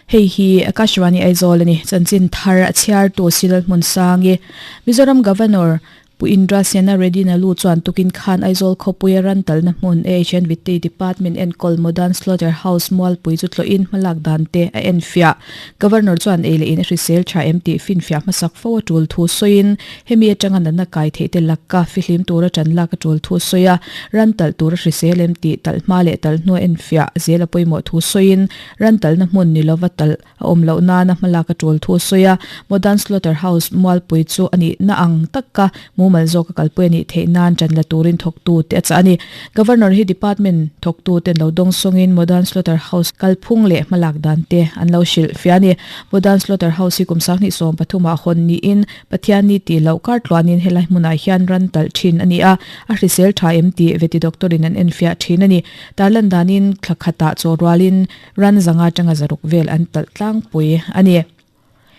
Hei hi Akashvani Aizawl a ni. Chanchin thar a chhiartu Silal Hmunsangi, Mizoram Governor Pu Indra Sena Reddy Nalu chuan tukin khan Aizawl khawpuia ran talna hmun AHNVT Department enkawl Modern Slaughter House Mualpui chu tlawhin hmalak dan te a enfiah. Governor chuan ei leh in a hrisel tha em tih finfiah hmasak fo a tul thu sawiin hemi atanga natna kai theih te lakka fihlim tura tan lak a tul thu sawi a, ran talh tura hrisel em tih talh hma leh talh hnu a enfiah zel a pawimawh thu sawiin ran talhna hmun ni lova talh a awm loh nana hmalak a tul thu a sawi a, Modern Slaughter House Mualpui chu a nihna ang taka mumal zawka kalpui a nih theih nan tan la turin thawktu te a chah a ni. Governor hi Department thawktu ten lo dawng sawngin Modern Slaughter House kalphung leh hmalak dan te an lo hrilh fiah a ni. Modern Slaughter House hi kum 2013 ah hawn niin Pathian ni tih loh kar tluanin helai hmunah hian ran talh thin a ni a, a hrisel tha em tih veti doctor in an enfiah thin a ni. Tarlan danin thla khatah chaw rualin Ran zanga atanga zaruk vel an talh tlangpui a ni.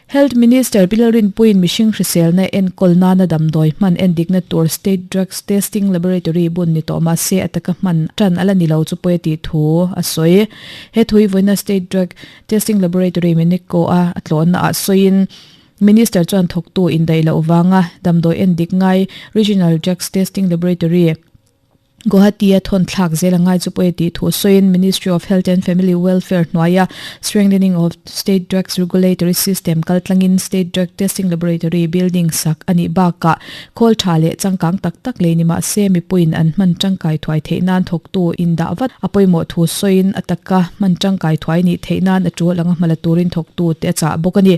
Health Minister Pi Lalrinpuiin mihring hriselna enkawl nana damdawi hman endikna tur State Drugs Testing Laboratory bun ni tawh mahse a taka hman tan a la ni lo chu pawi a tih thu a sawi. He thui vawiina State Drug Testing Laboratory Meneko a a tlawhna ah sawiin Minister chuan thawktu indaih loh vanga damdawi endik ngai Regional Drugs Testing Laboratory Guwahati-a thawn thlak zel a ngai chu pawi a tih thu sawiin Ministry of Health and Family Welfare hnuaia Strengthening of State Drugs Regulatory System kaltlangin State Drug Testing Laboratory building sak a nih bakah khawl tha leh changkang tak tak lei ni mah se mipuiin an hman tangkai thuai theih nan thawktu indah vat a pawimawh thu sawiin a taka hman tangkai thuai nih theih nan a tul anga hmala turin thawktu te a chah bawk a ni.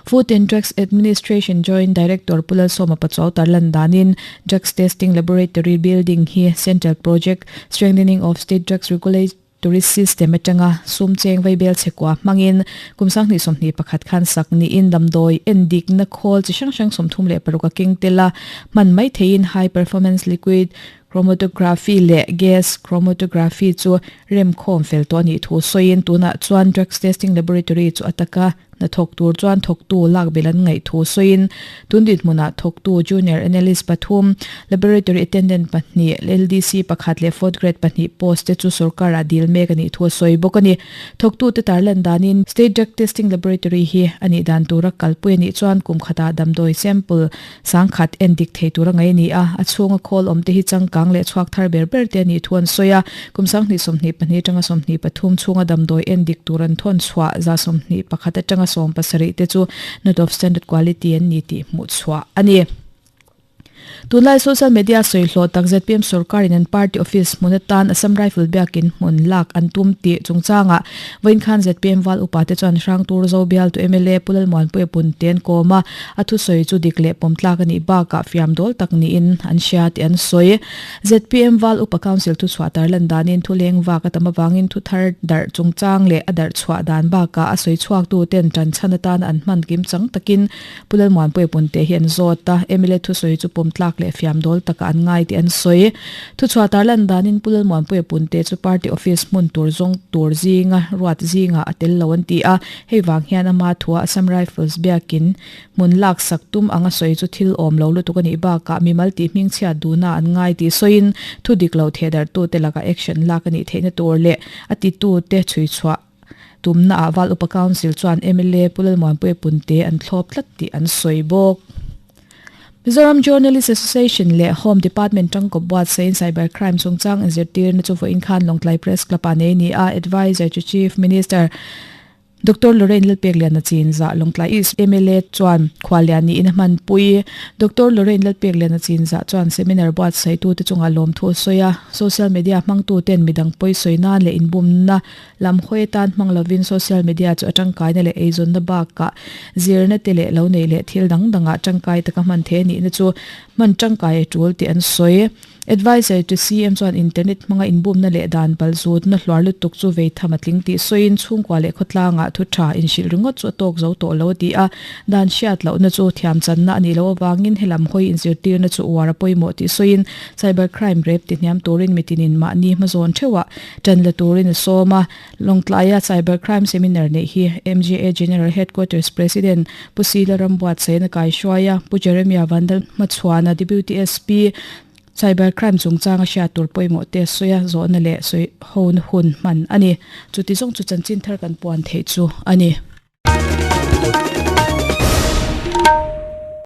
Food and Drugs Administration Joint Director Pu Lalsawma Pachuau tarlan danin Drugs Testing Laboratory building hi Central Project Strengthening of State Drugs Regulatory System atanga sum cheng vaibel chhekua hmangin kum 2021 khan sak niin damdawi endikna khawl chi hrang hrang 36 a keng tel a, hman mai theihin High Performance Liquid Chromatography leh Gas Chromatography chu remkhawm fel tawh a nih thu sawiin tunah chuan Drugs Testing Laboratory chu a taka Hna thawk tur chuan thawktu lak belh an ngaih thu sawiin tun dinhmunah thawktu Junior Analyst pathum, Laboratory Attendant pahnih, LDC pakhat leh Fourth Grade pahnih post te chu sorkarah dil mek a nih thu a sawi bawk a ni. Thawktute tarlan danin State Drug Testing Laboratory hi a nih dan tura kalpui a nih chuan kum khatah damdawi sample Sangkhat en dik thei tura ngaih a ni a, a chhunga khawl awm te hi changkang leh chhuak thar ber ber te a nih thu an sawi a. Kum 2022 atanga 23 chhunga damdawi en dik tur an thawn chhuah 21% atanga 70 te chu not of standard quality an ni tih hmuh chhuah a ni. Tunlai social media sawi hlawh tak zpm sorkarin an party office hmun atan Assam Rifle biakin hmun lak an tum tih chungchangah vawiin khan zpm val upate chuan Hrangtur Zobialtu mla Pu Lalmuanpuia Punte an kawm a, A thusawi chu dik leh pawm tlak a nih bakah fiam dawl tak niin an hria tih an sawi. Zpm Val Upa Council thuchhuah tarlan danin thu leng vak a tam avangin thu thar darh chungchang leh a darh chhuah dan bakah a sawi chhuaktu ten tan chhan atana an hman kim chang takin Pu Lalmuanpuia Punte hi an zawt a, mla thusawi chu pawm tlak leh fiam dawl takah an ngai tih an sawi. Thuchhuah tarlan danin Pu Lalmuanpuia Punte chu party office hmun tur zawng tur zinga ruat zingah a tel lo an ti a, Hei vang hian ama thua Assam Rifles biakin hmun lak sak tum anga sawi chu thil awm lo lutuk a nih bakah mimal tih hmingchhiat duhna an ngai tih sawiin thu dik lo thehdarhtute lakah action lak a nih theihna tur leh a titute chhui chhuah tumnaah Val Upa Council chuan mla Pu Lalmuanpuia Punte an thlawp tlat tih an sawi bawk. Mizoram Journalist Association leh Home Department tangkawp buatsaiin Cyber Crime chungchang inzirtirna chu vawiin khan Lawngtlai Press Club ah nei a ni a, Adviser to Chief Minister Doctor Lorraine Lalpekliana Chinzah Lawngtlai East mla chuan khuallian niin a hmanpui. Doctor Lorraine Lalpekliana Chinzah chuan seminar buatsaitute chungah lawmthu a sawi a, social media hmangtuten midang pawisawi nan leh inbumna Lam hawi atan hmang lovin social media chu a tangkaina leh eizawnna bakah zirna te leh lo neih leh thil dang dangah tangkai taka hman thei a nihna chu hman tangkai a tul tih an sawi. Adviser to CM chuan internet hmanga inbumna leh dan palzutna hluar lutuk chu vei tham a tling tih sawiin chhungkua leh khawtlangah thu tha inhrilh ringawt chu a tawk zo tawh lo a ti a, dan hriat lohna chu thiam channa a nih loh avangin helam hawi inzirtirna chu uar a pawimawh tih sawiin cyber crime rep ti hniam turin mitinin mahni hmazawn theuhah Tan la turin a sawm a, Lawngtlaia Cyber Crime Seminar neih hi MJA General Headquarters President Pu Sila Rambuatsaina kaihruai a, Pu Jeremia Vandal hmachhuana Deputy SP Cyber Crime chungchanga hriat tur pawimawh te sawi a, zawhna leh sawi hona hun hman a ni. Chuti zawng chu chanchin thar kan puan theih chu a ni.